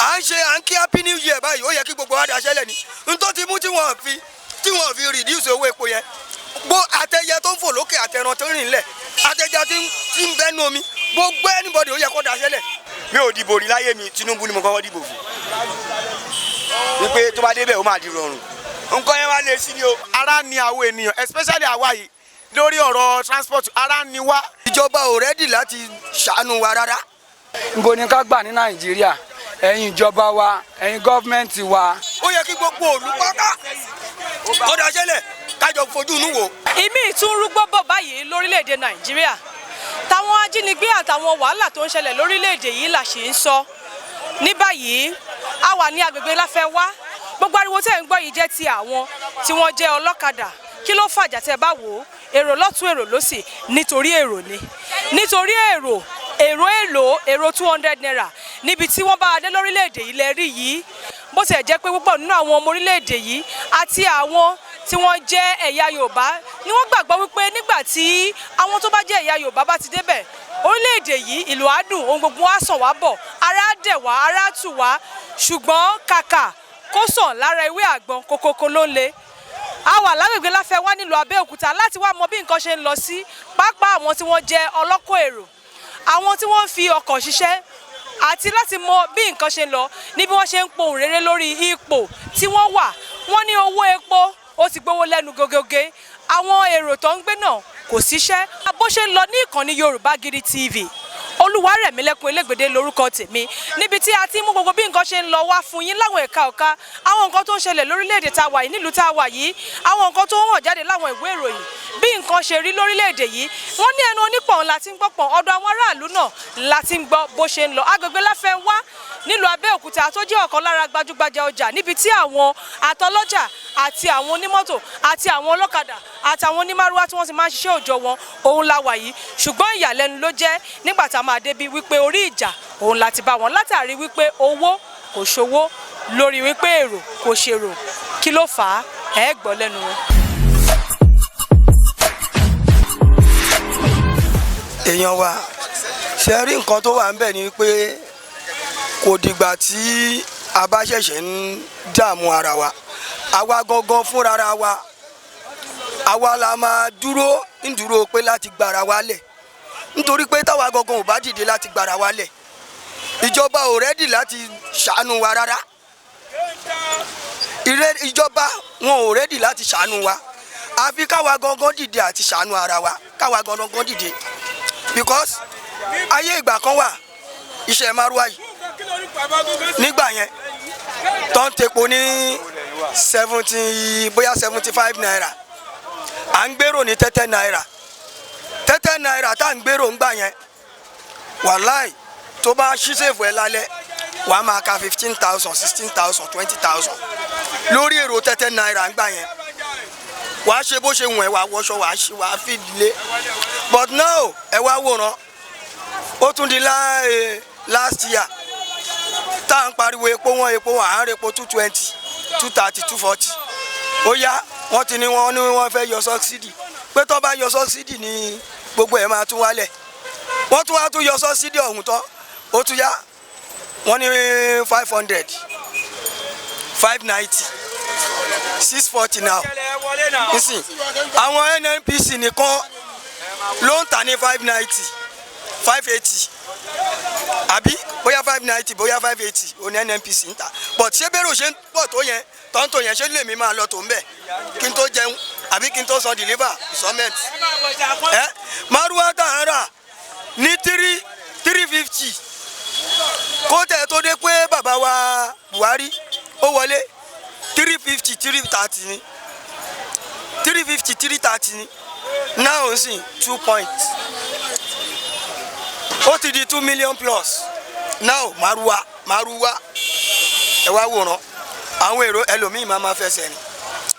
À ń ṣe, à ń kí Happy New Year báyìí, ó yẹ kí gbogbo wa daṣẹ́lẹ̀ ni. N tó ti mú tí wọ́n fi reduce owó epo yẹn, gbó àtẹyẹ tó ń fò lókè, àtẹran tó ń rìn lẹ̀, àtẹja tí ń bẹ́nu omi, gbogbo anybody, ó yẹ kó daṣẹ́lẹ̀. Mi ò dìbò rí láyé mi. Tinubu ni mo kọ́kọ́ dìbò fún, wípé tó bá débẹ̀, ó máa di rọrùn. Nǹkan yẹn wá lè sí ni o. Ara ni àwọn ènìyàn, especially àwa yìí, lórí ọ̀rọ̀ transport, ara ni wá. Ìjọba ò ready láti ṣàánú wa rárá. Nbo ni ká gbà ní Nàìjíríà? Ẹ̀yin ìjọba wa, ẹ̀yin government wa. Ó yẹ kí gbogbo òlú pátá kó daṣẹ́lẹ̀, kájọ fojú inú wò. Ìmíì tún rúgbó bọ̀ báyìí lórílẹ̀‐èdè Nàìjíríà. Táwọn ajínigbé àtàwọn wàhálà tó ń ṣẹlẹ̀ lórílẹ̀‐èdè yìí là ṣì ń sọ. Ní báyìí, a wà ní agbègbè Láfẹ́wá. Gbogbo ariwo tẹ́ ń gbọ́ yìí jẹ́ ti àwọn tí wọ́n jẹ́ ọlọ́kadà. Kí ló fàjà? Tẹ́ bá wò ó, èrò lọ́tún, èrò lọ́sì, nítorí èrò ni, nítorí èrò, èrò èlò, èrò ₦200 níbi tí wọ́n bá a dé lórílẹ̀‐èdè yìí lẹ rí yìí. Bó tiẹ̀ jẹ́ pé púpọ̀ nínú àwọn ọmọ orílẹ̀‐èdè yìí àti àwọn tí wọ́n jẹ́ ẹ̀yà Yorùbá ni wọ́n gbàgbọ́ wípé nígbà tí àwọn tó bá jẹ́ ẹ̀yà Yorùbá bá ti débẹ̀, orílẹ̀-èdè yìí, ìlú á dùn, ohun gbogbo á sàn wá bọ̀, ara á dẹ̀ wá, ara á tù wá. Ṣùgbọ́n kàkà kó sàn lára ewé àgbọn, kókókó ló ń le. A wà lágbègbè Láfẹ́wá nílùú Abẹ́òkúta láti wá mọ bí nǹkan ṣe ń lọ sí, pàápàá àwọn tí wọ́n jẹ́ ọlọ́kọ̀ èrò, àwọn tí wọ́n ń fi ọkọ̀ ṣiṣẹ́, àti láti mọ bí nǹkan ṣe ń lọ ní bí wọ́n ṣe ń pohùn réré lórí ipò tí wọ́n wà. Wọ́n ní owó epo ó ti gbówó lẹ́nu gógógé, àwọn èrò tó ń gbé náà kò síṣẹ́. Bó ṣe ń lọ ní ìkànnì Yorùbá Gidi TV, Olúwarẹ̀mílẹ́kùn Elégbèdé lórúkọ tèmi, níbi tí a ti mú gbogbo bí nǹkan ṣe ń lọ wá fún yín láwọn ẹ̀ka ọ̀ka, àwọn nǹkan tó ń ṣẹlẹ̀ lórílẹ̀‐èdè tá a wà yìí, nílùú tá a wà yìí, àwọn nǹkan tó ń hàn jáde láwọn ìwé ìròyìn, bí nǹkan ṣe rí lórílẹ̀‐èdè yìí. Wọ́n ní ẹnu onípọ̀n la ti ń gbọ́ pọ̀n, ọ̀dọ̀ àwọn aráàlú náà la ti ń gbọ́ bó ṣe ń lọ. Agbègbè Láfẹ́nwá nílùú Abẹ́òkúta, tó jẹ́ ọ̀kan lára gbajúgbajà ọjà, níbi tí àwọn àtọlọ́jà àti àwọn onímọ́tò àti àwọn ọlọ́kadà àtàwọn onímárúwá tí wọ́n ti máa ń ṣiṣẹ́ òòjọ́ wọn, òun la wà yìí. Ṣùgbọ́n ìyàlẹ́nu ló jẹ́ nígbà tá a máa débi wípé orí ìjà òun la ti bá wọn, látàrí wípé owó kò ṣòwò, lórí wípé èrò kò ṣèrò. Kí ló fà á? Ẹ gbọ́ lẹ́nu wọn. Èèyàn wa, ṣe rí nǹkan tó wà ń bẹ̀ ni pé kò dìgbà tí a bá ṣẹ̀ṣẹ̀ ń dààmú ara wa. Àwa gangan fúnra wa, àwa la máa dúró ń dúró pé láti gbára wa lẹ̀, nítorí pé táwa gangan ò bá dìde láti gbára wa lẹ̀, ìjọba ò ready láti ṣàánú wa rárá. Ìjọba wọn ò ready láti ṣàánú wa, àfi káwa gangan dìde àti ṣàánú ara wa, káwa gangan dìde, because ayé ìgbà kan wà, iṣẹ́ márúwá yìí nígbà yẹn tó ń tepo ní 70, bóyá ₦75, à ń gbèrò ní ₦30, ₦30 tá à ń gbèrò ń gbà yẹn. Wàláì, tó bá ṣí safe ẹ lálẹ́, wàá máa ka 15,000, 16,000, 20,000 lórí èrò ₦30 ń gbà yẹn. Wàá ṣe bó ṣe wùn ẹ́, wàá wọṣọ, wàá ṣe, wàá fi lé. But now, ẹ wá wòran, ó tún di láì last year tá à ń pariwo epo wọn, epo wọn, à ń repo 220, 230, 240. Ó yá, wọ́n ti ní wọ́n fẹ́ yọ subsidy, pé tó bá yọ subsidy ní gbogbo ẹ̀ máa tún wálẹ̀. Wọ́n tún wá tún yọ subsidy ọ̀hún tán, ó tún yá, wọ́n ní 500, 590, 640 now. Nísìn, àwọn NNPC nìkan ló ń tà ní 590, 580, àbí bóyá 590, bóyá 580 òní NNPC ń tà. But ṣé bẹ́rù ṣe ń pọ̀ tó yẹn, tọ́ntò yẹn, ṣé lèmi máa lọ tó ń bẹ̀ kí n tó jẹun, àbí kí n tó san deliver installment ẹ? Márúwá tá à ń rà ní three three fifty kó tẹ̀ tó dé pé bàbá wa Buhari ó wọlé, 350, 330 ni, 350, 330 ni. Now ń sìn, two point, ó ti di 2 million plus now. Márúwá, márúwá, ẹ wá wòran àwọn èrò. Ẹlòmíì máa ma fẹsẹ̀ rìn.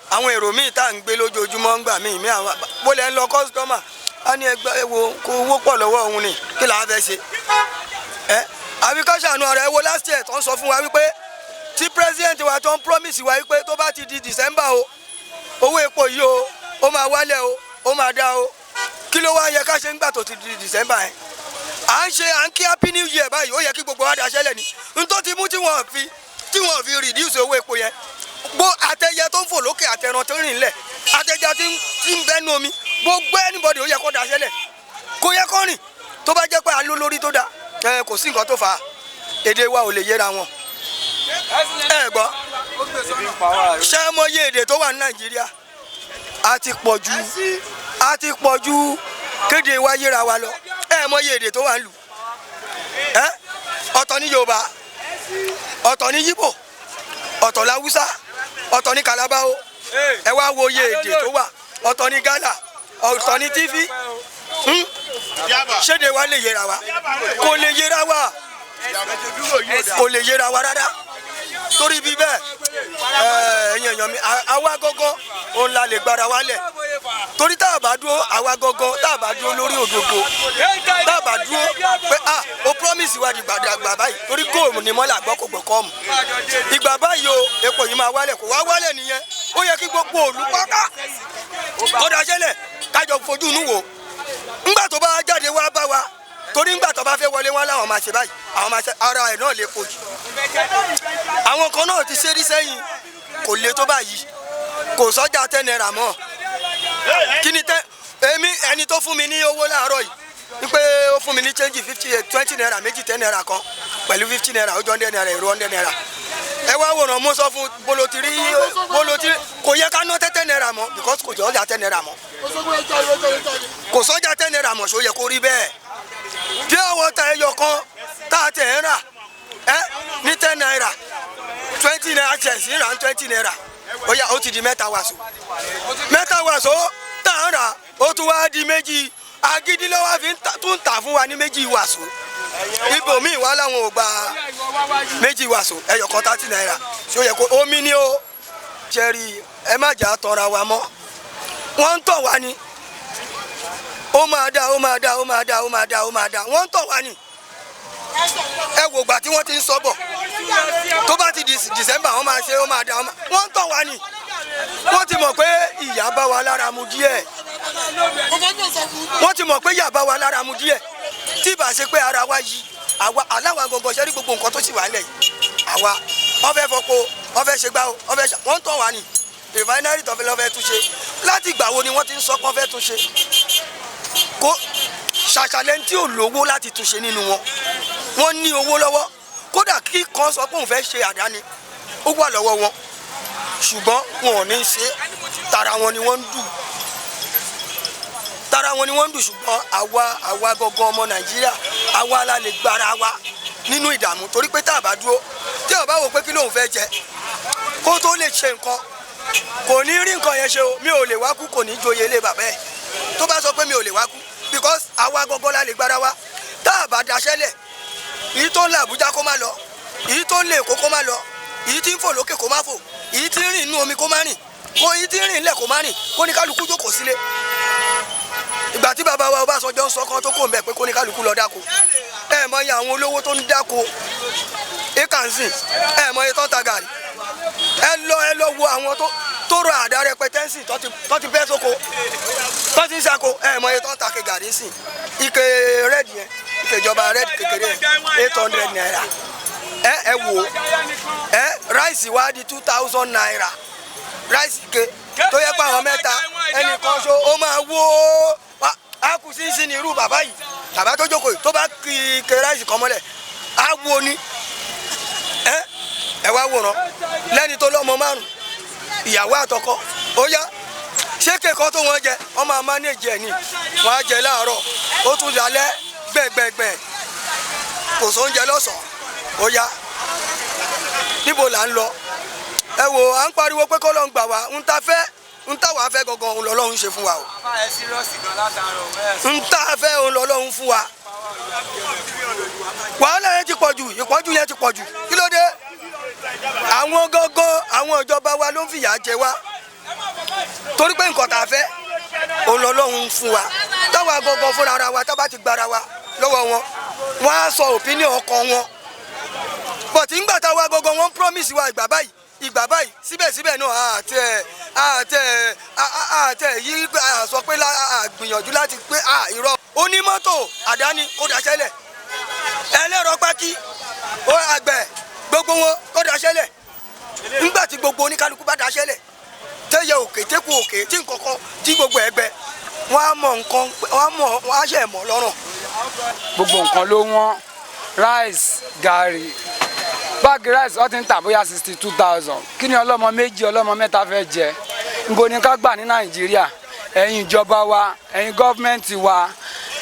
Àwọn èrò míì tá à ń gbé lójoojúmọ́ ń gbà míì mí, àwọn bó lẹ́ ń lọ, customer á ní ẹgbẹ́ ẹ wo kó owó pọ̀ lọ́wọ́ òun ni. Kí làá fẹ́ ṣe ẹ? Àbí ká ṣàánú ara ẹ. Wo last year tó ń sọ fún wa wípé tí president wa tó ń promise wa wípé tó bá ti di December o, owó epo yìí o, ó máa wálẹ̀ o, ó máa dá o. Kí ló wá yẹ ká ṣe ńgbà tó ti di December yẹn? À ń ṣe, à ń kí happy new year báyìí, ó yẹ kí gbogbo wa daṣẹ́lẹ̀ ni. N tó ti mú tí wọ́n fi reduce owó epo yẹn, gbó àtẹyẹ tó ń fò lókè, àtẹran tó ń rìn lẹ̀, àtẹja tí ń bẹ́nu omi, gbogbo anybody, ó yẹ kó daṣẹ́lẹ̀, kó yẹ kó rìn. Tó bá jẹ́ pé a ló lórí tó dáa ẹ, kò sí nǹkan tó fà á. Èdè wa ò lè yéra wọn. Ẹ gbọ́, ṣé mo yé èdè tó wà ní Nàìjíríà? A ti pọ̀ ju, a ti pọ̀ ju kéde wa yéra wa lọ. Ẹ mọ iye èdè tó wà ń lù ẹ. Ọ̀tọ̀ ní Yorùbá, ọ̀tọ̀ ní Yíbò, ọ̀tọ̀ l'Haúsá, ọ̀tọ̀ ní Kàlábá o. Ẹ wá wo iye èdè tó wà. Ọ̀tọ̀ ní Gálà, ọ̀tọ̀ ní Tífí. Ṣéde wa lè yéra wa? Kò lè yéra wa, kò lè yéra wa rárá. Torí bí bẹ́ẹ̀, ẹ̀yin èèyàn mi, àwa gángan òun la lè gbára wa lẹ̀, torí tá a bá dúró, àwa gángan, tá a bá dúró lórí òdodo, tá a bá dúró pé ah, o promise wa dìgbàdàgbà báyìí, torí góòmù ni mọ́lá gbọ́ kò gbọ́ kọ́ọ̀mù ìgbà báyìí o, epo yìí máa wálẹ̀, kò wá wálẹ̀ nìyẹn. Ó yẹ kí gbogbo òlu pátá kọ́dà ṣẹlẹ̀, kájọ fojú inú wò ńgbà tó bá jáde wá bá wa, torí ńgbà tó bá fẹ́ wọlé wọn láwọn máa ṣe báyìí, àwọn máa ṣe ara ẹ̀ náà lè pọ̀ jù. Àwọn kan náà ti ṣe rí sẹ́yìn, kò le tó báyìí. Kò sọ́jà 10 naira mọ́. Kí ni tẹ́ èmi? Ẹni tó fún mi ní owó láàárọ̀ yìí wípé ó fún mi ní change 50, 20 naira méjì, 10 naira kan pẹ̀lú 50 naira, ó jọ 100 naira, èrò 100 naira. Ẹ wá wòrán, mo sọ fún bolotiri bolotiri, kò yẹ ká ná 10 naira mọ́, because kò sọ́jà 10 naira mọ́, kò sọ́jà 10 naira mọ́. Ṣó yẹ kó rí bẹ́ẹ̀? Pure water ẹyọ kan tá a tẹ̀ ń rà ẹ́ ní 10 naira, 20 naira, tẹ̀ sí rà ní 20 naira, ó yá, ó ti di mẹ́ta wàsó. Mẹ́ta wàsó tá a ń rà, ó tún wá di méjì. Agídí lọ́wọ́ fi tún tà fún wa ní méjì wàsó. Ibòmíì wá láwọn ò gba méjì wàsó, ẹyọ kan 30 naira. Ṣó yẹ kó omi ní o ṣẹ́rí? Ẹ má jà tọra wa mọ́, wọ́n ń tọ̀ wá ni. Ó máa dá, ó máa dá, ó máa dá, ó máa dá, ó máa dá. Wọ́n ń tọ̀ wá ni. Ẹ wò gbà tí wọ́n ti ń sọ bọ̀, tó bá ti di December, wọ́n máa ṣe, ó máa dá. Wọ́n ń tọ̀ wá ni. Wọ́n ti mọ̀ pé ìyà bá wa lára mu díẹ̀. Wọ́n ti mọ̀ pé ìyà bá wa lára mu díẹ̀. Tí ìbá ṣe pé ara wa yí, àwa aláwa gangan ṣe rí gbogbo nǹkan tó sì wà nílẹ̀ yìí. Àwa wọ́n fẹ́ fọpo, wọ́n fẹ́ ṣe gbá o, wọ́n fẹ́ ṣe. Wọ́n ń tọ̀ wá ni. Refinery tó fẹ́ lọ́ fẹ́ tún ṣe, láti ìgbà wo ni wọ́n ti ń sọ pé wọ́n fẹ́ tún ṣe? Kó ṣàṣàlẹ̀ tí ò lówó láti tún ṣe nínú wọn, wọ́n ní owó lọ́wọ́. Kódà kí kan sọ pé òun fẹ́ ṣe àdáni, ó wà lọ́wọ́ wọn, ṣùgbọ́n wọn ò ní ṣe. Tara wọn ni wọ́n ń dù, tara wọn ni wọ́n ń dù. Ṣùgbọ́n àwa gangan ọmọ Nàìjíríà, àwa la lè gbára wa nínú ìdààmú, torí pé tá a bá dúró, tí a bá wò pé kí lóun fẹ́ jẹ kó tó lè ṣe nǹkan, kò ní rí nǹkan yẹn ṣe o. Mi ò lè wá kú, kò ní joyè ilé bàbá ẹ̀ tó bá sọ pé mi ò lè wá kú, because àwa gangan la lè gbára wa. Tá a bá daṣẹ́lẹ̀, èyí tó ń lọ Àbújá kó má lọ, èyí tó ń lé Èkó kó má lọ, èyí tí ń fò lókè kó má fò, èyí tí ń rìn inú omi kó má rìn, kó èyí tí ń rìn ilẹ̀ kó má rìn, kó ní kálukú jókòó sílé. Ìgbà tí bàbá wa Ọbásanjọ́ ń sọ kan tó kò ń bẹ̀ pé kó ní kálukú lọ dáko, ẹ mọ iye àwọn olówó tó ń dáko ekansin, ẹ mọ iye tó ń ta gàrí. Ẹ lọ wo àwọn tó rọ àdá rẹpẹtẹ ń sìn, tó ti bẹ́ sóko, tó ti ń sako. Ẹ mọ iye tó ń ta ke gàrí sìn. Ike red yẹn, ike ìjọba red kékeré yẹn, 800 naira. Ẹ wò ẹ, rice wá di 2,000 naira. Rice ike tó yẹ pé àwọn mẹ́ta, ẹnìkan ṣo ó máa wó á kù sí sí ní irú bàbá yìí, bàbá tó jókòó yìí, tó bá kí ike rice kan mọ́lẹ̀, á wo ni. Ẹ wá wòran lẹ́ni tó lọ́mọ márùn, ìyàwó àtọkọ, ó yá, ṣé kékan tó wọ́n jẹ, wọ́n máa manage ẹ̀ ni. Wọ́n á jẹ láàárọ̀, ó tún dalẹ́ gbẹ̀gbẹ̀gbẹ̀, kò sóúnjẹ lọ́sàn-án. Ó yá, níbo là ń lọ? Ẹ wò, à ń pariwo pé kọ́ ló ń gbà wá. Ń ta fẹ́, ń tà wá fẹ́ gangan, òun lọ́lọ́run ṣe fún wa o. Ń tà fẹ́, òun lọ́lọ́run fún wa. Wàhálà yẹn ti pọ̀ jù, ìpọ́njú yẹn ti pọ̀ jù. Kí ló dé? Àwọn gangan, àwọn ìjọba wa ló ń fìyà jẹ wá, torí pé nǹkan tá a fẹ́, òun lọ́lọ́run fún wa. Táwa gangan fúnra ara wa, tá bá ti gbára wa lọ́wọ́ wọn, wọ́n á sọ opinion ọkàn wọn. But ńgbà táwa gangan, wọ́n promise wa ìgbà báyìí. Ìgbà báyìí, síbẹ̀síbẹ̀ náà, àtẹ yí sọ pé gbìyànjú láti pé irọ́. Onímọ́tò àdáni kó daṣẹ́lẹ̀, ẹlẹ́rọ pákí, àgbẹ̀, gbogbo wọn kó daṣẹ́lẹ̀. Nígbà tí gbogbo oníkálukú bá daṣẹ́lẹ̀, tẹ́yẹ òkè tẹ́kù òkè tí nǹkankan tí gbogbo ẹgbẹ́ wọn á mọ nǹkan, wọn á mọ, wọn á ṣẹ̀ mọ́ lọ́rùn. Gbogbo nǹkan ló wọ́n. Rice, gàrí, bag rice wọ́n ti ń tà bóyá 62,000. Kí ni ọlọ́mọ méjì, ọlọ́mọ mẹ́ta fẹ́ jẹ? Níbo ni ká gbà ní Nàìjíríà? Ẹ̀yin ìjọba wa, ẹ̀yin government wa,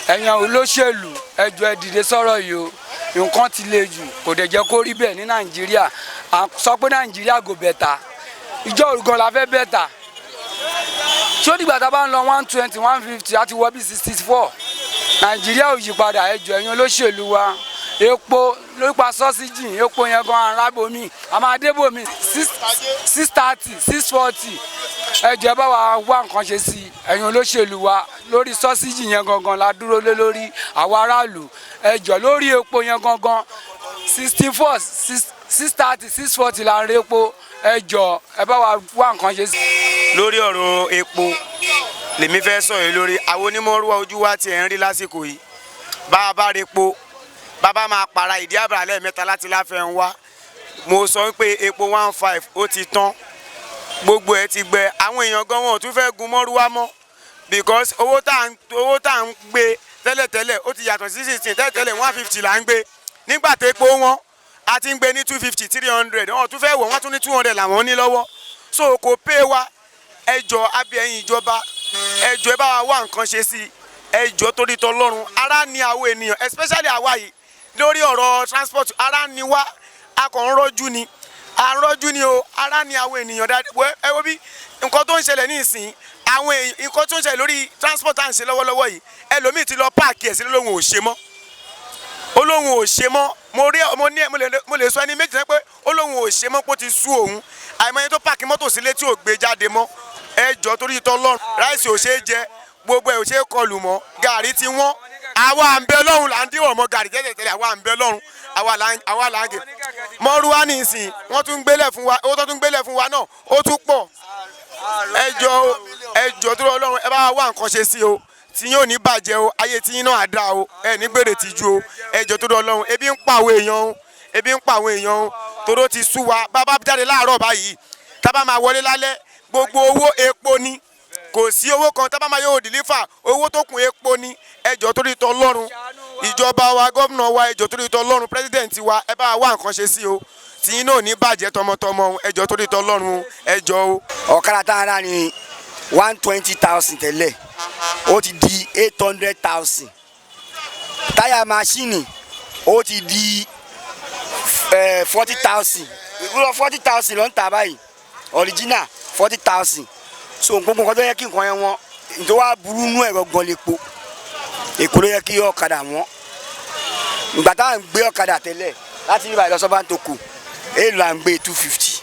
ẹ̀yin olóṣèlú, ẹ jọ̀ọ́, ẹ dìde sọ̀rọ̀ yìí o. Nǹkan ti le jù, kò dẹ̀ jẹ́ kó rí bẹ́ẹ̀ ní Nàìjíríà. À ń sọ pé Nàìjíríà go better, ìjọ òrùgan la fẹ́ better? Ṣó dìgbà tá a bá ń lọ 120, 150, àti wọ bí 64, Nàìjíríà ò yí padà? Ẹ jọ̀ọ́, ẹ̀yin olóṣèlú wa, epo lópa subsidy, epo yẹn gan arábòmí a máa débòmí 630, 640. Ẹ jọ̀ọ́, ẹ bá wa wá nǹkan ṣe sí i, ẹ̀yin olóṣèlú wa. Lórí subsidy yẹn gangan la dúró lé lórí àwa aráàlú. Ẹ jọ̀ọ́, lórí epo yẹn gangan, 64, 630, 640 la ń rí epo. Ẹ jọ̀ọ́, ẹ bá wa wá nǹkan ṣe sí i. Lórí ọ̀rọ̀ epo lèmi fẹ́ sọ yìí. Lórí àwọn onímọ̀rúwá, ojú wa tiẹ̀ ń rí lásìkò yìí. Bá a bá rí epo, bàbá máa para ìdí àbàrà lẹ́ẹ̀mẹ́ta láti láfẹ́ ń wá. Mo sọ pé epo 1.5 ó ti tán, gbogbo ẹ̀ ti gbẹ. Àwọn èèyàn gan wọn ò tún fẹ́ gun mọ́rúwá mọ́ because owó tá à ń gbé tẹ́lẹ̀tẹ́lẹ̀, ó ti yàtọ̀ sí 16. Tẹ́lẹ̀tẹ́lẹ̀, 150 là ń gbé. Nígbà tó epo wọn, a ti ń gbé ní 250, 300. Wọn ò tún fẹ́ wọ̀, wọ́n tún ní 200 làwọn ní lọ́wọ́, so kò pé wa. Ẹ jọ̀ọ́, abẹ́ ẹ̀yin ìjọba, ẹ jọ̀ọ́, ẹ bá wa wá nǹkan ṣe sí i. Ẹ jọ̀ọ́, torí tọlọ́run, ara ní àwọn ènìyàn, especially àwa yìí. Lórí ọ̀rọ̀ transport, ara ní wá, a kàn ń rọ́jú ni, à ń rọ́jú ni o. Ara ní àwọn ènìyàn dáadáa. Ẹ wo bí nǹkan tó ń ṣẹlẹ̀ ní ìsìn, àwọn èèyàn, nǹkan tó ń ṣẹlẹ̀ lórí transport à ń ṣe lọ́wọ́lọ́wọ́ yìí, ẹlòmíì ti lọ park ẹ̀ sí, lóhun ò ṣe mọ́, ó lóhun ò ṣe mọ́. Mo rí, mo ní, mo lè sọ ẹni méjì pé ó lóhun ò ṣe mọ́, pé ó ti sú òun. Àìmọye tó park mọ́tò sílé tí ò gbé jáde mọ́. Ẹ jọ̀ọ́, torí tọlọ́run, rice ò ṣeé jẹ, gbogbo ẹ̀ ò ṣeé kọlù mọ́, gàrí ti wọ́n. Àwa à ń bẹ lọ́hùn, là ń díwọ̀n mọ́ gàrí tẹ́lẹ̀tẹ́lẹ̀. Àwa à ń bẹ lọ́hùn, àwa là ń gè mọ́rúwá nìsín. Wọ́n tún gbélẹ̀ fún wa, owó tó tún gbélẹ̀ fún wa náà, ó tún pọ̀. Ẹ jọ̀ọ́, ẹ jọ̀ọ́, tó Ọlọ́run, ẹ bá wá nǹkan ṣe sí o. Tí yóò ní bàjẹ́ o, ayé tí yín náà á dáa o, ẹ ní gbèrè tìjú o. Ẹ jọ̀ọ́, tó Ọlọ́run, ebi ń pa àwọn èèyàn o, ebi ń pa àwọn èèyàn o, toró ti sú wa. Bàbá jáde láàárọ̀ báyìí, tábà máa wọlé lálẹ́, gbogbo owó epo ni. Kò sí owó kan tábà máa yóò deliver, owó tó kún epo ni. Ẹ jọ̀ọ́, torí tọlọ́run, ìjọba wa, gómìnà wa, ẹ jọ̀ọ́, torí tọlọ́run, president wa, ẹ bá wa wá nǹkan ṣe sí o. Tí yín náà ní bàjẹ́ tọmọtọmọ o. Ẹ jọ̀ọ́, torí tọlọ́run, ẹ jọ̀ọ́ o. Ọ̀kadà tá a rà ní 120,000 tẹ́lẹ̀, ó ti di 800,000. Táyà machine, ó ti di 40,000. 40,000 ló ń tà báyìí, original 40,000. So gbogbo nǹkan tó yẹ kí nǹkan yẹn wọ́n, tó wá burú nú ẹ̀rọ gan lepo èkó ló yẹ kí ọ̀kadà wọ́n. Ìgbà táwọn ń gbé ọ̀kadà tẹ́lẹ̀ láti ibà lọ sọ́bàntòkù, èèlò là ń gbé? 250.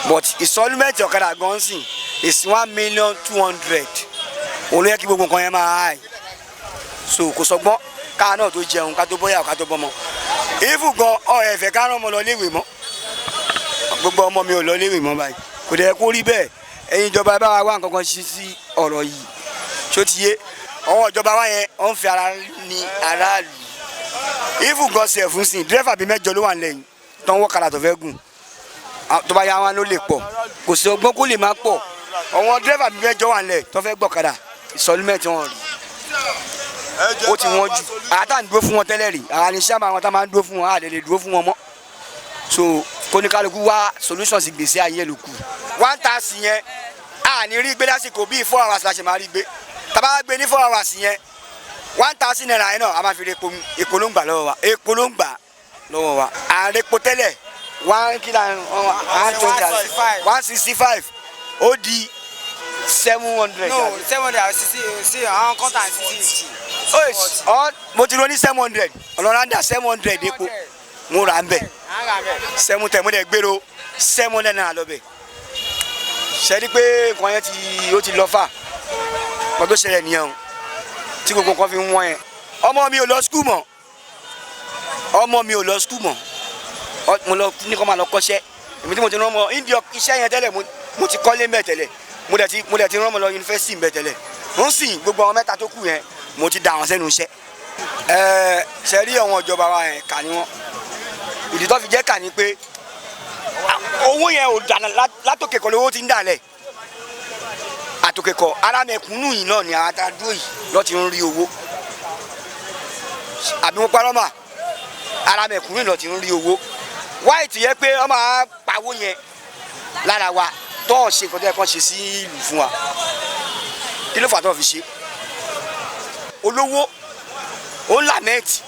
But installment ọ̀kadà gan sìn is 1,200,000. Òun ló yẹ kí gbogbo nǹkan yẹn máa high. So kò sọgbọ́n káà náà tó jẹun, ká tó bọ́yà, ká tó bọ́mọ ìfù gan ọ̀ ẹ̀fẹ̀ ká rán ọmọ lọ léèwé mọ́. Gbogbo ọmọ mi ò lọ léèwé mọ́ báyìí, kò dẹ̀ kó rí bẹ́ẹ̀. Ẹ̀yin ìjọba, ẹ bá wa wá nǹkan kan ṣe sí ọ̀rọ̀ yìí. Ṣó ti yé? Ọwọ́ ìjọba wa yẹn, wọ́n fi ara ní aráàlú ìfù gan sẹ̀ fún sìn. Dírẹ́fà bíi mẹ́jọ ló wà nílẹ̀ yìí tó ń wọ́kadà tó fẹ́ gùn. Tó bá yá wọn ló lè pọ̀, kò sí ọgbọ́n kó lè má pọ̀. Àwọn dírẹ́fà bíi mẹ́jọ wà nílẹ̀ tó fẹ́ gbọ̀kadà, installment wọn rí, ó ti wọ́n jù. Àtà ń dúró fún wọn tẹ́lẹ̀ rí, àwọn àníṣe àwọn tá máa ń dúró fún wọn, àlè lè dúró fún wọn mọ́. So kóníkálukú wá solution sí gbèsè ayé ló kù. 1,000 yẹn, a ní rí gbé lásìkò bíi 4 hours la ṣe máa rí gbé. Tàbá gbé ní 4 hours yẹn, ₦1,000 yẹn náà, a máa fi rí epo. Epo ló ń gbà lọ́wọ́ wa, epo ló ń gbà lọ́wọ́ wa. À ń repo tẹ́lẹ̀ one kila 120, 165, ó di 700. No, 760, àwọn kan tà 650. Ọ mo ti ro ní 700, ọlọ́run 700 epo mo rà ń bẹ̀ 710, mo dẹ̀ gbèrò ₦700 lọ bẹ̀. Ṣe ni pé nǹkan yẹn ti ó ti lọ fà. Nǹkan tó ṣẹlẹ̀ nìyẹn o, tí gbogbo nǹkan fi ń wọ́n yẹn. Ọmọ mi ò lọ school mọ́, ọmọ mi ò lọ school mọ́. Mo lọ ní kó máa lọ kọ́ṣẹ́. Èmi tí mo ti rán ọmọ ìdí iṣẹ́ yẹn tẹ́lẹ̀, mo ti kọ́lé mbẹ̀ tẹ́lẹ̀, mo dẹ̀ ti rán ọmọ lọ yunifásitì mbẹ̀ tẹ́lẹ̀. Ń sìn gbogbo àwọn mẹ́ta tó kù yẹn, mo ti dà wọ́n sẹ́nu iṣẹ́. Ẹ ṣe rí àwọn ìjọba wa yẹn, kà ní wọn. Ìdí tó fi jẹ́ kà ní pé owó yẹn ò dà látòkè kọ́ lówó ti ń dà lẹ̀ àtòkè kọ́. Ara mẹ̀kúnnù yìí náà ni àwọn atadúró yìí lọ́ ti ń rí owó. Àbí mo parọ́ mà? Ara mẹ̀kúnnù lọ́ ti ń rí owó. Wáyé tó yẹ pé wọ́n máa pawó yẹn lára wa tó ọ̀ ṣe nǹkan tó yẹ kó ṣe sí ìlú fún wa, kí ló fà tó fi ṣe? Olówó ó ń làmẹ́ẹ̀tì,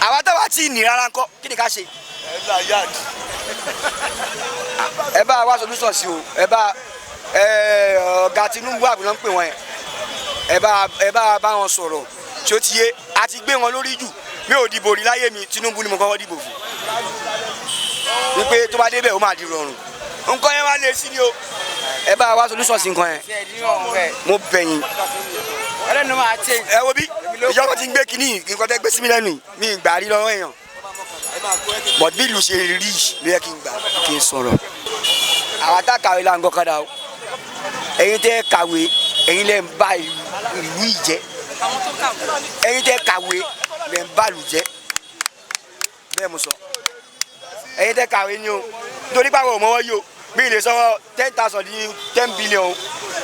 àwa táwa tí ì ní rárá ńkọ́? Kí ni ká ṣe? Ẹ bá wa solution sí o. Ẹ bá ẹ ọ̀gá Tinubu àbúrò ń pè wọ́n yẹn, ẹ bá wọn sọ̀rọ̀ tí ó ti yé. A ti gbé wọn lórí jù. Mi ò dìbò rí láyé mi, Tinubu ni mo kọ́kọ́ dìbò fún, wípé tó bá débẹ̀ ó máa di rọrùn. Nǹkan yẹn wá lé sí ni o. Ẹ bá wa solution sí nǹkan yẹn, mo bẹ̀ yín. Ẹ wo bí ìjọba ti ń gbé kínní, nǹkan tẹ́ gbé sí mi lẹ́nu yìí, mi ì gbà rí lọ́wọ́ èèyàn, but bí ìlú ṣe rí ló yẹ kí n gbà kí n sọ̀rọ̀. Àwa tá kàwé là ń gọ́kadà o. Ẹ̀yin tẹ́ kàwé, ẹ̀yin lẹ́ ń bá ìlú yìí jẹ́. Àwọn tó kàwé. Ẹ̀yin tẹ́ kàwé lẹ́ ń bá ìlú jẹ́. Bẹ́ẹ̀ mo sọ. Ẹ̀yin tẹ́ kàwé ni o, nítorí pé àwọn ò mọ́wọ́ yìí o. Mi lè sọ 10,000 di 10 billion o.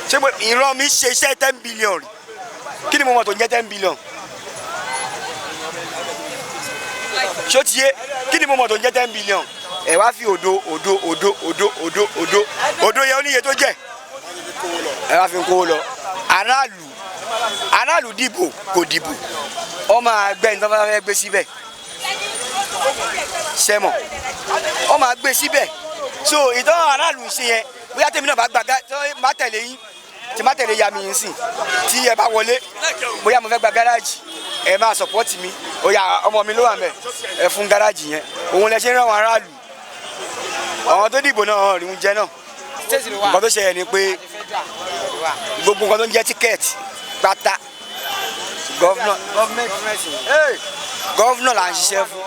Ṣé mo ìran mi ṣe iṣẹ́ 10 billion rí? Kí ni mo mọ̀ tó ń jẹ́ 10 billion? Ṣó ti yé? Kí ni mo mọ̀ tó ń jẹ́ 10 billion? Ẹ wá fi òdo òdo òdo òdo òdo òdo òdo yẹn, ó níye tó jẹ́, ẹ wá fi ń kówó lọ. Aráàlú dìbò kò dìbò, ọ máa gbẹ́ ní tó bá fẹ́ gbé síbẹ̀ sẹ́mọ̀, ọ máa gbé síbẹ̀. So ìtọ́ aráàlú ṣe yẹn, bóyá tèmi náà bá gba tí má tẹ̀lé yín, tí má tẹ̀lé ya mi yín sìn, tí ẹ bá wọlé, bóyá mo fẹ́ gba gáràjì, ẹ máa support mi. Ó yá, ọmọ mi ló wà mẹ́, ẹ fún gáràjì yẹn. Òun lẹ ṣe ń rán àwọn aráàlú. Àwọn tó dìbò náà rí oúnjẹ náà. Nǹkan tó ṣẹlẹ̀ ni pé gbogbo nǹkan tó ń jẹ́ ticket pátá, governor, governor là ń ṣiṣẹ́ fún.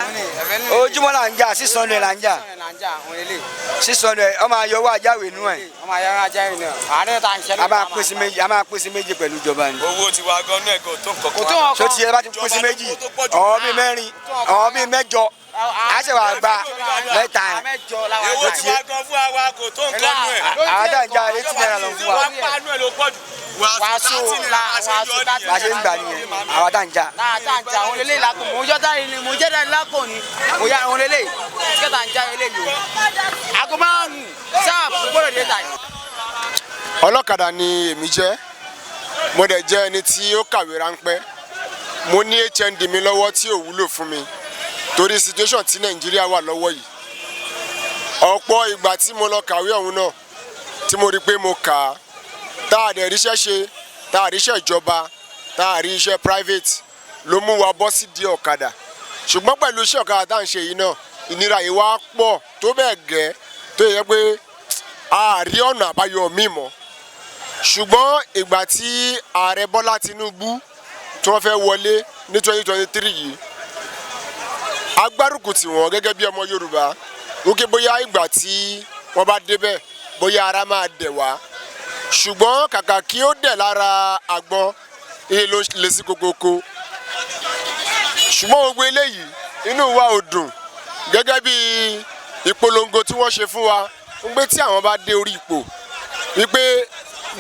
Ojúmọ́ là ń jà, 600 là ń jà, 600. Ọmọ ayọ̀ owó ajáwé nú ẹ̀, a máa pín sí méjì pẹ̀lú ìjọba ni. Owó tiwa gan náà kò tó nǹkan kan. Ṣó ti yẹ? Bá ti pín sí méjì, àwọn bíi mẹ́rin, àwọn bíi mẹ́jọ, a ṣe wà gba mẹ́ta ẹ̀. Owó tiwa gan fún wa kò tó nǹkan nù ẹ̀. Àwọn tá à ń jà, ₦80 lọ fún wa. Wàá pàánù ẹ̀ ló pọ̀ jù. Wàásù 30 naira Bá a ṣe ń gbà nìyẹn, àwọn tá à ń jà. Náà tá à ń jà òun lélẹ̀ lápò, mò ń jọ́ dáre ni, mò ń jẹ́ dáre lápò ni, mo yá òun lélẹ̀ tíkẹ́tà ń já eléyìí o. Aago 5 sáà gbọ́dọ̀ dé ta yìí. Ọlọ́kadà ni èmi jẹ́. Mo dẹ̀ jẹ́ ẹni tí ó kàwé ráńpẹ́. Mo ní HND mi lọ́wọ́ tí ò wúlò fún mi torí situation tí Nàìjíríà wà lọ́wọ́ yìí. Ọ̀pọ̀ ìgbà tí mo lọ kàwé ọ̀hún náà, tí mo rí i pé mo kà á, tá a dẹ̀ ríṣẹ́ ṣe, tá a ríṣẹ́ ìjọba, tá a rí iṣẹ́ private, ló mú wa bọ́ sí di ọ̀kadà. Ṣùgbọ́n pẹ̀lú iṣẹ́ ọ̀kadà tá à ń ṣe yìí náà, ìnira yìí wá pọ̀ tó bẹ́ẹ̀ gẹ́ tó yẹ pé a rí ọ̀nà àbáyọ míì mọ́. Ṣùgbọ́n ìgbà tí ààrẹ Bọ́lá Tinubu tí wọ́n fẹ́ wọlé ní 2023 yìí, agbárùkù tì wọ́n gẹ́gẹ́ bí ọmọ Yorùbá, wípé bóyá ìgbà tí wọ́n bá débẹ̀, bóyá ara máa dẹ̀ wá. Ṣùgbọ́n kàkà kí ó dẹ̀ lára àgbọn, ilé ló lè sí kokoko. Ṣùgbọ́n gbogbo eléyìí, inú wa ò dùn gẹ́gẹ́ bí ìpolongo tí wọ́n ṣe fún wa ń pé tí àwọn bá dé orí ipò, wípé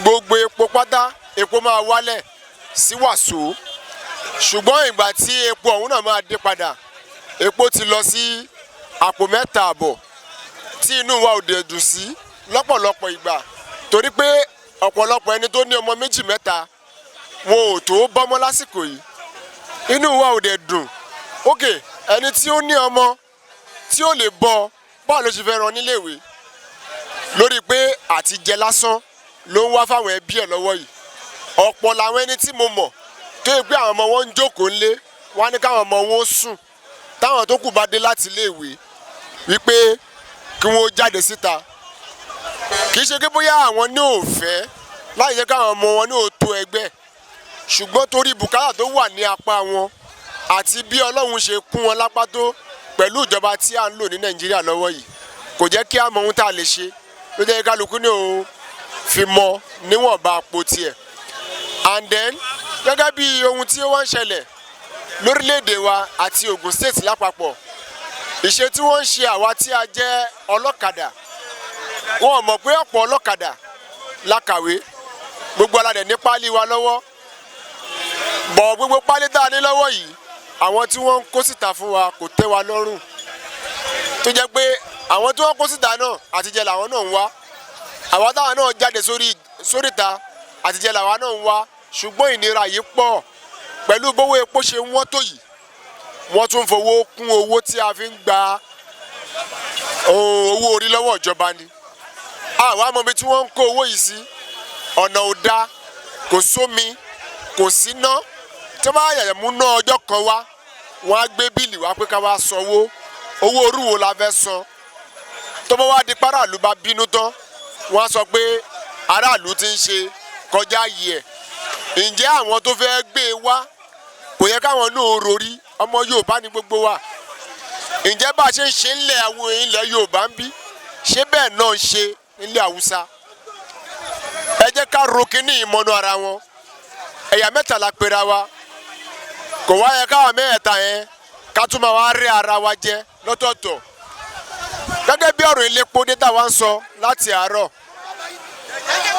gbogbo epo pátá, epo máa wálẹ̀ sí wàsó. Ṣùgbọ́n ìgbà tí epo ọ̀hún náà máa dé padà, epo ti lọ sí àpò 3.5, tí inú wa ò dẹ̀ dùn sí lọ́pọ̀lọpọ̀ ìgbà, torí pé ọ̀pọ̀lọpọ̀ ẹni tó ní ọmọ méjì mẹ́ta, wọn ò tó bọ́mọ́ lásìkò yìí. Inú wa ò dẹ̀ dùn. Ok, ẹni tí ó ní ọmọ tí ó lè bọ́, báwo ló ṣe fẹ́ rán níléèwé lórí pé àti jẹ lásán ló ń wá fáwọn ẹbí ẹ̀ lọ́wọ́ yìí? Ọ̀pọ̀ làwọn ẹni tí mo mọ̀ tó yẹ pé àwọn ọmọ wọn ń jókòó ńlé, wọn á ní káwọn ọmọ wọn ó sùn táwọn tó kù bá dé láti iléèwé, wípé kí wọ́n jáde síta. Kì í ṣe pé bóyá àwọn ní ò fẹ́ láì jẹ́ káwọn ọmọ wọn ní ò tó ẹgbẹ́, ṣùgbọ́n torí bùkátà tó wà ní apá wọn àti bí Ọlọ́run ṣe kún wọn lápá tó pẹ̀lú ìjọba tí à ń lò ní Nàìjíríà lọ́wọ́ yìí. Kò jẹ́ kí a mọ ohun tá a lè ṣe, ló jẹ́ kí kálukú ní o fi mọ níwọ̀nba àpò tiẹ̀. And then gẹ́gẹ́ bí ohun tí ó wá ń ṣẹlẹ̀ lórílẹ̀‐èdè wa àti Ogun State lápapọ̀, ìṣe tí wọ́n ń ṣe àwa tí a jẹ́ ọlọ́kadà, wọn ò mọ̀ pé ọ̀pọ̀ ọlọ́kadà la kàwé, gbogbo aládẹ̀ ní páálí wa lọ́wọ́ bọ̀. Gbogbo páálí tá a ní lọ́wọ́ yìí, àwọn tí wọ́n ń kó síta fún wa kò tẹ́ wa lọ́rùn, tó jẹ́ pé àwọn tí wọ́n kó síta náà, àtijẹ́ làwọn náà ń wá. Àwọn táwọn náà jáde sórí sóríta, àtijẹ́ làwọn náà ń wá. Ṣùgbọ́n ìnira yìí pọ̀ pẹ̀lú bówó epo ṣe wọ́n tó yìí, wọ́n tún fowó kún owó tí a fi ń gba owó orí lọ́wọ́ ìjọba ni. Àwa mọ ibi tí wọ́n ń kó owó yìí sí. Ọ̀nà ò dáa, kò sómi, kò síná. Tí wọ́n bá yẹ̀yẹ̀ mú ná ọjọ́ kan wá, wọ́n á gbé bill wá pé ká wá sanwó. Owó orú wo la fẹ́ san? Tó bá wá di paráàlú bá bínú tán, wọ́n á sọ pé aráàlú ti ń ṣe kọjá yìí ẹ̀. Ǹjẹ́ àwọn tó fẹ́ gbé e wá, kò yẹ káwọn náà rorí? Ọmọ Yorùbá ni gbogbo wa. Ǹjẹ́ bá a ṣe ń ṣe ńlẹ̀ àwọn ilẹ̀ Yorùbá ń bí, ṣé bẹ́ẹ̀ náà ń ṣe nílẹ̀ Haúsá? Ẹ jẹ́ ká ro kínní ìmọ̀nù ara wọn. Ẹ̀yà mẹ́ta la pera wa, kò wá yẹ káwa mẹ́ẹ̀ta yẹn ká tún máa wá rí ara wa jẹ lọ́tọ̀ọ̀tọ̀. Gẹ́gẹ́ bí ọ̀rọ̀ elépo dé táwa ń sọ láti àárọ̀,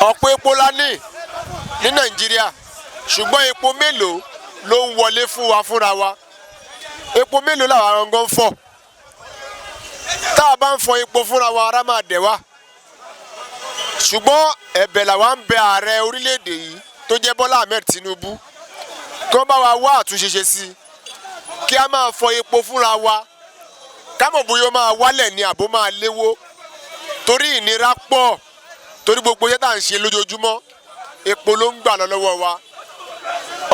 ọ̀pọ̀ epo la ní ní Nàìjíríà, ṣùgbọ́n epo mélòó ló ń wọlé fún wa fúnra wa? Epo mélòó làwọn gangan ń fọ̀? Tá a bá ń fọ epo fúnra wa, ara máa dẹ̀ wá. Ṣùgbọ́n ẹ̀bẹ̀ làwa ń bẹ ààrẹ orílẹ̀-èdè yìí tó jẹ́ Bọ́lá Ahmed Tinubu, kí wọ́n bá wa wá àtúnṣe ṣe sí i, kí a máa fọ epo fúnra wa, ká mọ̀ bóyá ó máa wálẹ̀ ní àbó máa léwó, torí ìnira pọ̀, torí gbogbo iṣẹ́ tá à ń ṣe lójoojúmọ́, epo ló ń gbà lọ lọ́wọ́ wa.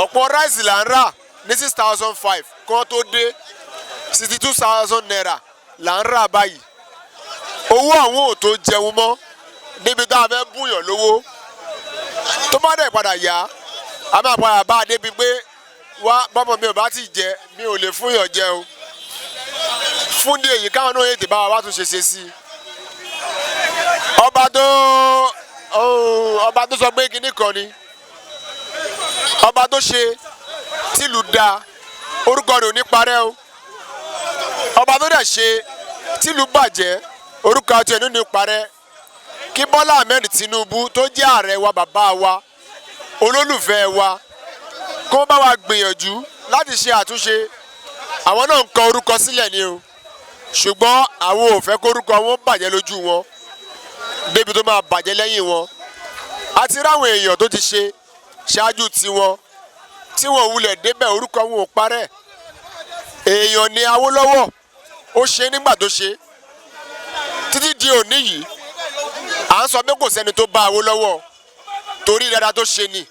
Ọ̀pọ̀ rice là ń rà ní 6,500 kí wọ́n tó dé, ₦62,000 là ń rà báyìí. Owó àwọn ò tó jẹun mọ́ débi tá a fẹ́ búyàn lówó. Tó bá dẹ̀ padà yá, a máa padà bá a débi pé wá bọ́mọ mi ò bá ti jẹ, mi ò lè fúnyàn jẹ o. Fún ní èyí, káwọn náà ètè bá wa wá tún ṣe ṣe sí i. Ọba tó sọ pé kinní kan ni ọba tó ṣe tìlú da, orúkọ rẹ̀ ò ní parẹ́ o. Ọba tó dẹ̀ ṣe tìlú bàjẹ́, orúkọ àti ẹ̀ ní parẹ́. Kí Bọ́lá Ahmed Tinubu tó jẹ́ ààrẹ wa, bàbá wa, olólùfẹ́ wa, kó bá wa gbìyànjú láti ṣe àtúnṣe. Àwọn náà ń kọ orúkọ sílẹ̀ ni o, ṣùgbọ́n àwọn ò fẹ́ kórúkọ wọn bàjẹ́ lójú wọn débi tó máa bàjẹ́ lẹ́yìn wọn. Àti ráwọn èèyàn tó ti ṣe ṣáájú tiwọn tí wọn ò wulẹ̀ débẹ̀, orúkọ wọn ò parẹ́. Èèyàn ni Awólọ́wọ̀, ó ṣe nígbà tó ṣe. Títí di òní yìí, à ń sọ pé kò sẹ́ni tó bá Awólọ́wọ̀, torí dáadáa tó ṣe ni.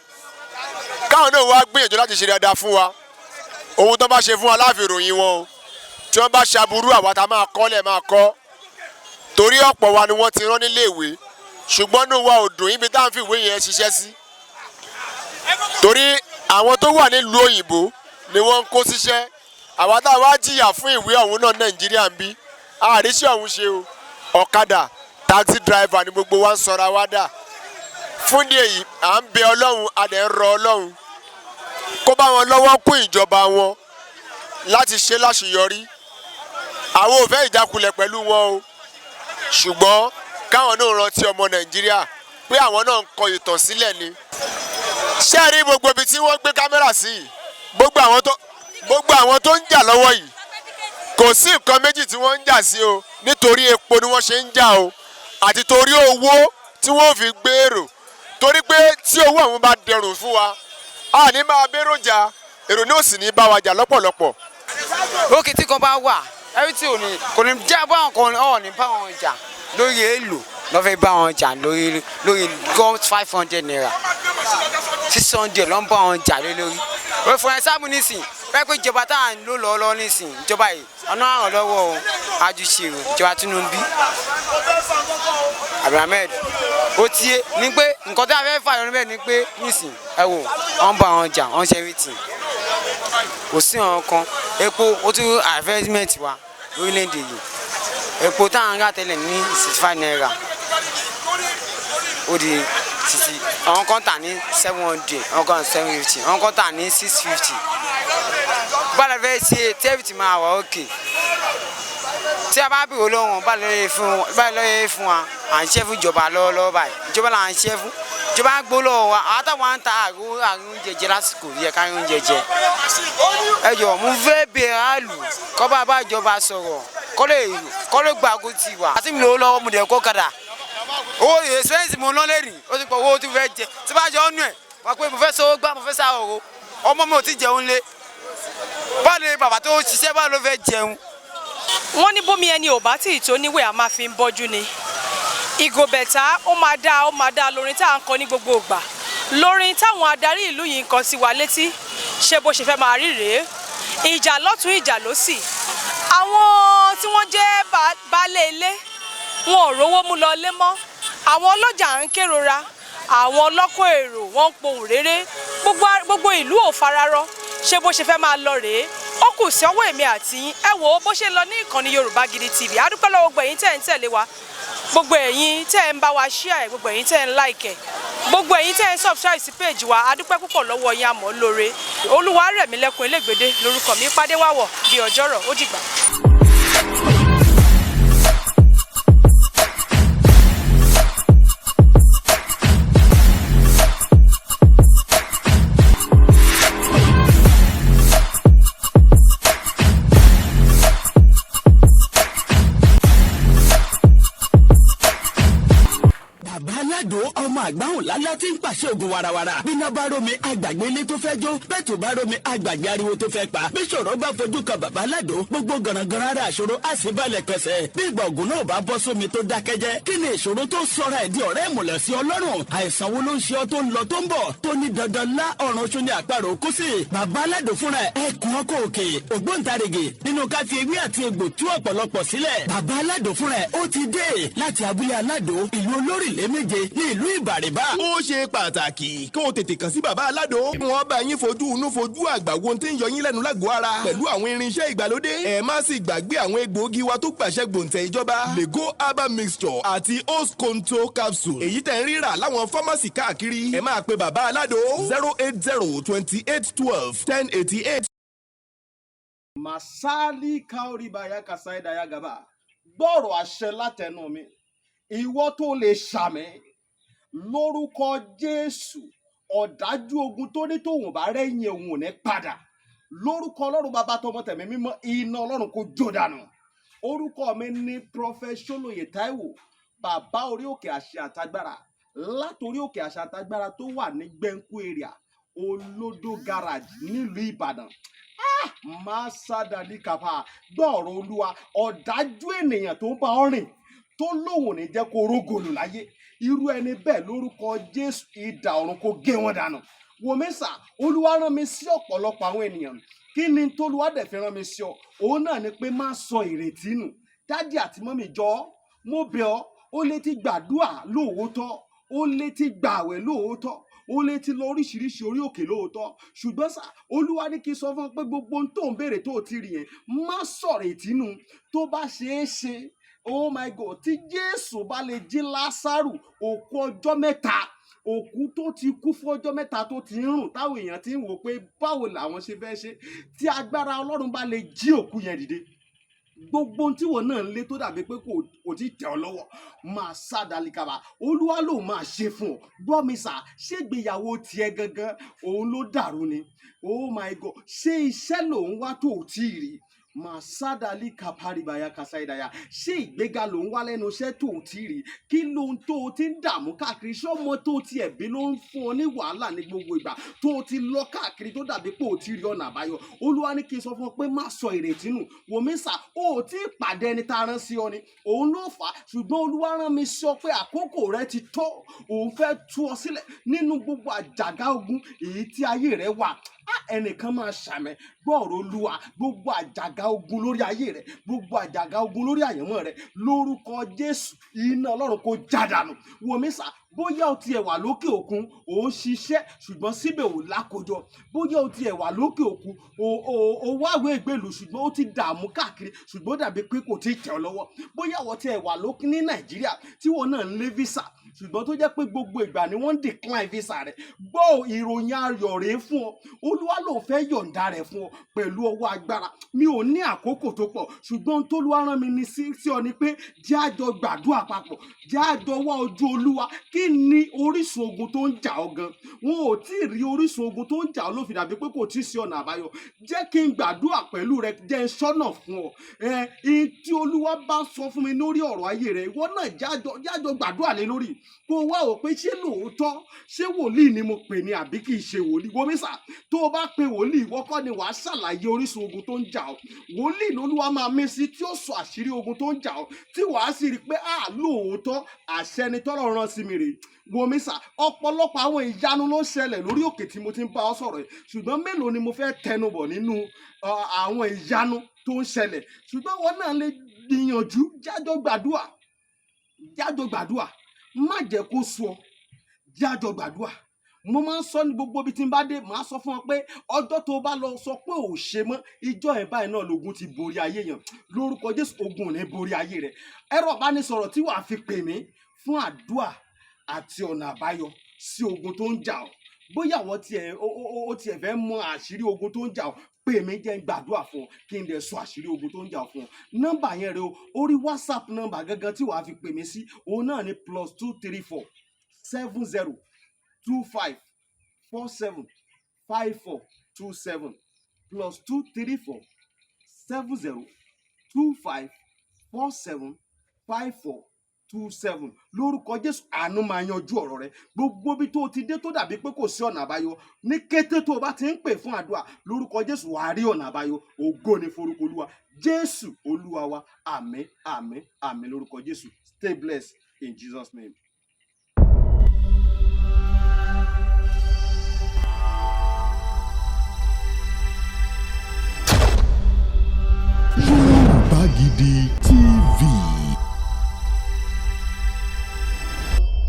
Káwọn náà wá gbìyànjú láti ṣe dáadáa fún wa. Ohun tó bá ṣe fún wa láàfin ròyìn wọn o. Tí wọ́n bá ṣaburú, àwa tá máa kọ́ lẹ̀ máa kọ́, torí ọ̀pọ̀ wa ni wọ́n ti rán nílé ìwé, ṣùgbọ́n inú wa ò dùn ibi tá à ń fi ìwé yẹn ṣiṣẹ́ sí, torí àwọn tó wà nílùú òyìnbó ni wọ́n ń kó síṣẹ́. Àwa tá a wá jìyà fún ìwé ọ̀hún náà, Nàìjíríà ń bí àríṣẹ́ ọ̀hún ṣe o. Ọ̀kadà, taxi driver ni gbogbo wa ń sọra wá dà. Fún ní èyí, à ń bẹ Ọlọ́run, a dẹ̀ ń rọ Ọlọ́run kó bá wọn lọ́wọ́ kún ìjọba wọn láti ṣe láṣeyọrí. Àwọn ò fẹ́ ìjákulẹ̀ pẹ̀lú wọn o, ṣùgbọ́n káwọn náà rántí ọmọ Nàìjíríà pé àwọn náà ń kọ ìtàn sílẹ̀ ni. Ṣé ẹ rí gbogbo ibi tí wọ́n gbé camera sí yìí? Gbogbo àwọn tó ń jà lọ́wọ́ yìí, kò sí nǹkan méjì tí wọ́n ń jà sí o. Nítorí epo ni wọ́n ṣe ń jà o, àti torí owó tí wọ́n fi gbé èrò, torí pé tí owó ọ̀hún bá dẹrùn fún wa, a ní máa bérò jà, èrò ní ò sì ní bá wa jà lọ́pọ̀lọpọ̀. Ókè tí kan bá wà, everything ò ní kò ní jẹ́ báwọn kan ọ̀ ní bá wọn jà lórí èlò lọ́ fẹ́ bá wọn jà lórí gov ₦500, 600 ló ń bá wọn jà lé lórí. Wọ́n fún example nísìn wọ́n pé ìjọba tá à ń lò lọ́wọ́ nísìn, ìjọba yìí ọ̀nà àrùn lọ́wọ́ o, àjùṣe o, ìjọba Tinubu Abdulhamid ó tiẹ̀ ní pé nǹkan tí a fẹ́ fà yọ níbẹ̀ ni pé nísìn ẹ wò, wọ́n bá wọn jà, wọ́n ṣe everything, kò sí ọ̀hún kan. Epo ó tún advertisement wa lórílẹ̀‐èdè yìí. Epo tá à ń rà tẹ́lẹ̀ ní ₦65, ó di 60. Àwọn kan tà ní 700, àwọn kan 750, àwọn kan tà ní 650. Báwo la fẹ́ ṣe tí everything máa wà okay? Tí a bá bèrè lọ́wọ́ wọn, báwo ló yẹ fún wa? À ń ṣe fún ìjọba lọ́wọ́lọ́wọ́ báyìí, ìjọba là ń ṣe fún. Ìjọba ń gbó lọ́wọ́ wa, àwọn táwọn ń ta àrùn oúnjẹ jẹ lásìkò yẹ ká rí oúnjẹ jẹ. Ẹ jọ̀ọ́, mo fẹ́ bèrè àlù kọ́ bá bá ìjọba sọ̀rọ̀ kọ́ lè gbàgbó ti wà. Àti mi lówó lọ́wọ́, mo dẹ̀ kó kadà. Owó expense mo ná lẹ́rìí, ó ti pọ̀, owó tí mo fẹ́ jẹ. Tí bá jẹ ọ́nù ẹ̀, wọ́n pé mo fẹ́ sọ́wọ́ gbá, mo fẹ́ sá òru. Ọmọ mi ò tí jẹun lé. Báwo ni bàbá tó ṣiṣẹ́, báwo ló fẹ́ jẹun? Wọ́n ní bómi ẹni ò bá tí ì tó níwèé, a máa fi ń bọ́jú ni. Ìgò bẹ̀tà, ó máa dáa, ó máa dáa lórin tá à ń kọ ní gbogbo ìgbà, lórin táwọn adarí ìlú yìí ń kọ sí wa létí. Ṣé bó ṣe fẹ́ máa rí rèé? Ìjà lọ́tún, ìjà lósì. Àwọn tí wọ́n jẹ́ baálé ilé, wọn ò rówó mú lọ lé mọ́. Àwọn ọlọ́jà ń kérora, àwọn ọlọ́kọ̀ èrò wọ́n ń pohùn réré. Gbogbo ìlú ò fararọ. Ṣé bó ṣe fẹ́ máa lọ rèé? Ó kù sí ọwọ́ èmi àti yín. Ẹ wò ó bó ṣe ń lọ ní ìkànnì Yorùbá Gidi TV. A dúpẹ́ lọ́wọ́ gbogbo ẹ̀yin tẹ́ ẹ̀ ń tẹ̀lé wa, gbogbo ẹ̀yin tẹ́ ẹ̀ ń bá wa share ẹ̀, gbogbo ẹ̀yin tẹ́ ẹ̀ ń like ẹ̀, gbogbo ẹ̀yin tẹ́ ẹ̀ ń subscribe sí page wa. A dúpẹ́ púpọ̀ lọ́wọ́ yín, àmọ́ lóore. Olúwarẹ̀mílẹ́kùn Elégbèdé lórúkọ mi. Pàdé wà wọ̀ bí ọjọ́rọ̀. Ó dìgbà. Bàbá Aládò, ọmọ àgbáhùn lálá tí ń pàṣẹ ògùn warawara. Bíná bá rómi, àgbàgbé ilé tó fẹ́ jó. Bẹ́ẹ̀ tó bá rómi, àgbàgbé ariwo tó fẹ́ pa. Bí ṣòro bá fojú kan bàbá Aládò, gbogbo gànàgànà ara àṣòro á sì balẹ̀ pẹ̀sẹ̀. Bí ìgbà ògùn náà bá bọ́ sómi tó dákẹ́jẹ́, kí ni ìṣòro tó sọra ẹ̀ di ọ̀rẹ́ ìmùlẹ̀ sí Ọlọ́run? Àìsàn wo ló ń ṣe ọ́ tó ń lọ tó ń bọ̀, tó ní dandan lá ọ̀run oṣù ní àparò kú sí? Bàbá Aládò fúnra ẹ̀ ẹkùn ọkọ̀ òkè, ògbóǹtarìgì nínú ká fi ewé àti egbò tú ọ̀pọ̀lọpọ̀ sílẹ̀. Bàbá Aládò fúnra ẹ̀ ó ti dé láti abúlé Aládò, ìlú olórílẹ̀ méje ní ìlú Ìbàrìbà. Ó ṣe pàtàkì kí o tètè kàn sí bàbá Aládò. Wọ́n bá yín fojú inú fojú àgbà wo tí ń yọ yín lẹ́nu lágọ̀ọ́ ara pẹ̀lú àwọn irinṣẹ́ ìgbàlódé. Ẹ má sì gbàgbé àwọn egbòogi wa tó gbàṣẹ gbòǹtẹ̀ ìjọba, Lego herbal mixture àti Osconto capsule, èyí tẹ̀ ń rírà láwọn fámásì káàkiri. Ẹ máa pe bàbá Aládò 08028121088. Masali kaoribaya kasaidaya gaba. Gbọ́rọ̀ àṣẹ látẹnu mi, ìwọ tó lè ṣàmì lórúkọ Jésù, ọ̀dájú ogun tó ní tóun bá rẹ́yìn òun ò ní padà, lórúkọ Ọlọ́run Bàbá, tọmọ, tẹ̀mí mímọ́, iná Ọlọ́run kò jó dànù. Orúkọ mi ní Prophet Ṣólóyè Táíwò, bàbá orí òkè àṣẹ àtagbára, látòrí òkè àṣẹ àtagbára tó wà ní Gbẹ̀ǹkú area, Olódó garage, nílùú Ìbàdàn. Máa sádàlí kàfà. Gbọ́ ọ̀rọ̀ Olúwa: ọ̀dájú ènìyàn tó ń bá ọ rìn, tó lóun ò ní jẹ́ kó rógòlù láyé, irú ẹni bẹ́ẹ̀, lórúkọ Jésù, idà ọ̀run kó gé wọn dànù. Wòmísà, Olúwa rán mi sí ọ̀pọ̀lọpọ̀ àwọn ènìyàn. Kí ni tolúwa dẹ̀ fi rán mi sí ọ? Òun náà ni pé má sọ ìrètí nù. Daddy àti mummy, jọ̀ọ́, mo bẹ̀ ọ́. Ó lè ti gbàdúà lóòótọ́, ó lè ti gbààwẹ̀ lóòótọ́, ó lè ti lọ oríṣiríṣi orí òkè lóòótọ́, ṣùgbọ́n sà, Olúwa ní kí n sọ fún ọ pé gbogbo ohun tó ń béèrè tó ti rí yẹn, má sọ̀rọ̀ ìtínú. Tó bá ṣeé ṣe, oh my God, tí Jésù bá lè jí Lásárù, òkú ọjọ́ 3, òkú tó ti kú fún ọjọ́ 3, tó ti ń rùn, táwọn èèyàn ti ń wò pé báwo làwọn ṣe fẹ́ ṣe, tí agbára Ọlọ́run bá lè jí òkú yẹn dìde, gbogbo ohun tí wọn náà ń lé tó dàbí pé kò tí tẹ̀ ọ́ lọ́wọ́, máa sá dalikaba, Olúwa ló máa ṣe fún ọ. Gbọ́ mi sà, ṣé ìgbéyàwó tiẹ̀ gangan òun ló dàrú ni? Oh my God, ṣé iṣẹ́ lòun wá tó ò tí ì rí? Màsádàlì kàpárìbàyà kàsáìdàyà. Ṣé ìgbéga ló ń wá lẹ́nu iṣẹ́ tó ò tí ì rí? Kí lóhun tó o ti ń dààmú káàkiri? Ṣé ọmọ tó o ti ẹ̀bí ló ń fún ọ ní wàhálà ní gbogbo ìgbà tó o ti lọ káàkiri, tó dàbí pé o ti rí ọ̀nà àbáyọ? Olúwa ní kí n sọ fún ọ pé má sọ ìrètí nù. Wòmísà, o ò tí ì pàdé ẹni tá a rán sí ọ ni, òun ló fà á. Ṣùgbọ́n Olúwa rán mi sí ọ pé àkókò rẹ ti tó. Òun fẹ́ tú ọ sílẹ̀ nínú gbogbo àjàgà ogun èyí tí ayé rẹ wà. Ẹnìkan máa ṣàmẹ. Gbọ́ọ̀rọ̀ Olúwa: gbogbo àjàgà ogun lórí ayé rẹ, gbogbo àjàgà ogun lórí àyànmọ́ rẹ, lórúkọ Jésù, iná Ọlọ́run kò já dànù. Wòmísà. Bóyá o tiẹ̀ wà lókè òkun, ò ń ṣiṣẹ́ ṣùgbọ́n síbẹ̀ ò lákòjọ. Bóyá o tiẹ̀ wà lókè òkun, o wáwé ìgbèlú ṣùgbọ́n ó ti dààmú káàkiri, ṣùgbọ́n ó dàbí pé kò tí ì tẹ̀ ọ́ lọ́wọ́. Bóyá o tiẹ̀ wà lókè ní Nàìjíríà tí wọn náà ń lé visa, ṣùgbọ́n tó jẹ́ pé gbogbo ìgbà ni wọ́n ń decline visa rẹ̀. Gbọ́ ìròyìn ayọ̀ rèé fún ọ. Olúwa ló fẹ́ yọ̀ǹda rẹ̀ fún ọ pẹ̀lú ọwọ́ agbára. Mi ò ní àkókò tó pọ̀, ṣùgbọ́n ohun t'Olúwa rán mi ní sí ọ ni pé jẹ́ á jọ gbàdúrà papọ̀, jẹ́ á jọ wá ojú Olúwa. Kí ni orísun ogun tó ń jà ọ́ gan? Wọn ò tí ì rí orísun ogun tó ń jà ọ́ ló fi dàbí pé kò tí ì sí ọ̀nà àbáyọ. Jẹ́ kí n gbàdúrà pẹ̀lú rẹ, jẹ́ n sọ́nà fún ọ. Ẹ ihun tí Olúwa bá sọ fún mi lórí ọ̀rọ̀ ayé rẹ, ìwọ náà jẹ́ á jọ gbàdúrà lé lórí, kó o wá wò pé ṣé lóòótọ́, ṣé wòlíì ni mo pè ní àbí kì í ṣe wòlíì. Wòmísà, tó o bá pe wòlíì, ìwọ kọ́ ni wàá ṣàlàyé orísun ogun tó ń jà ọ́. Wòlíì lolúwa máa mí sí tí ó sọ àṣírí ogun tó ń jà ọ́, tí wàá sì rí i pé à lóòótọ́, àṣẹ ni tọ́lọ́run rán sí mi rèé. Wòmísà, ọ̀pọ̀lọpọ̀ àwọn ìyanu ló ń ṣẹlẹ̀ lórí òkè tí mo ti ń bá ọ sọ̀rọ̀ yìí, ṣùgbọ́n mélòó ni mo fẹ́ tẹnubọ̀ nínú àwọn ìyanu tó ń ṣẹlẹ̀? Ṣùgbọ́n wọn náà lè gbìyànjú, jájọ gbàdúà, jájọ gbàdúà. Má jẹ́ kó sú ọ, jájọ gbàdúà. Mo máa ń sọ ní gbogbo ibi tí n bá dé, màá sọ fún ọ pé ọjọ́ tó bá lọ sọ pé ò ṣe mọ́, ìjọ ẹ̀ báyìí náà lógun ti borí ayé yẹn. Lórúkọ Jésù, ogun ò ní borí ayé rẹ. Ẹ̀rọ ìbánisọ̀rọ̀ tí wàá fi pè mí fún àdúà àti ọ̀nà àbáyọ sí ogun tó ń jà ọ́, bóyá àwọn tiẹ̀ ó tiẹ̀ fẹ́ mọ àṣírí ogun tó ń jà ọ́, pè mí, jẹ́ n gbàdúrà fún ọ, kí n dẹ̀ sọ àṣírí ogun tó ń jà ọ́ fún ọ. Nọ́mbà yẹn rẹ o, orí WhatsApp nọ́mbà gangan tí wàá fi pè mí sí, òun náà ni +234 70 25 47 54 27, +234 70 25 47 54 27. Lórúkọ Jésù, àánú máa yanjú ọ̀rọ̀ rẹ. Gbogbo ibi tó o ti dé tó dàbí pé kò sí ọ̀nà àbáyọ, ní kété tó o bá ti ń pè fún àdúrà, lórúkọ Jésù, wàá rí ọ̀nà àbáyọ. Ògo ni forúkọ Olúwa. Jésù Olúwa wa. Àmín, àmín, àmín lórúkọ Jésù. Stay blessed in Jesus' name. Yorùbá Gidi.